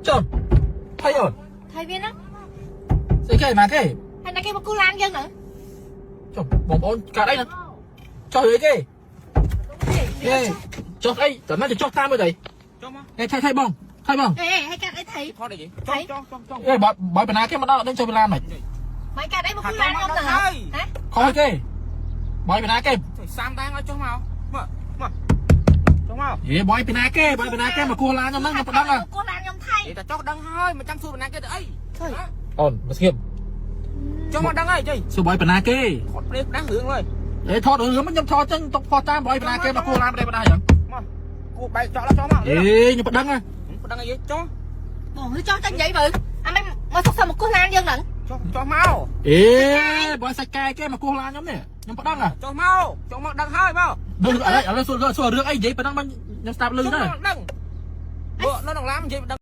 ចុះថៃអូន ថៃវាហ្នឹង ស្អីគេណាគេ ហើយណាគេមកគូឡានយើងហ្នឹង ចុះបងប្អូនកើតអីណាចុះអីគេអេចុះអីតើណាចុះតាមអីទៅ ចុះមក អេថៃថៃបងថៃបង អេហើយកាត់អីថៃ ថតអីចុះចុះចុះចុះ អេបើបើបណ្ណាគេមកដល់ដឹងចុះវេលាមិន មិនកាត់អីមកគូឡានខ្ញុំហ្នឹងហ៎ ខុសគេបើបណ្ណាគេ ចុះសាមដែរឲ្យចុះមកមកមកចុះមក អេបើបណ្ណាគេបើបណ្ណាគេមកគោះឡានខ្ញុំហ្នឹងខ្ញុំប្តឹង គូឡានខ្ញុំថៃ អេតាចុះដឹងហើយមិនចាំសួរបណ្ណាគេទៅអី អូនមកស្ងៀម ចុះមកដឹងហើយចុះ សួរបើបណ្ណាគេ ថតព្រាបដាស់រឿងហើយ អេថតរឿងខ្ញុំថតចឹងទុកផុសតាមបើបណ្ណាគេមកគោះឡានបណ្ដាចឹង មកគូបែកចောက်ដល់ចុះមក អេខ្ញុំប្តឹង ប្តឹងអីចុះ បងចុះតែនិយាយមើលអាមិនមកសុកសុកមកគូឡានយើងហ្នឹង ចុះចុះមក អេបើសាច់កែគេមកគោះឡានខ្ញុំនេះខ្ញុំប្តឹង ចុះមកចុះមកដឹងហើយមក ដឹងឥឡូវឥឡូវសួរសួររឿងអីនិយាយប៉ុណ្ណឹងខ្ញុំស្ដាប់លឺ ចុះ ណា មកដឹងបើនៅក្នុងឡាននិយាយដឹង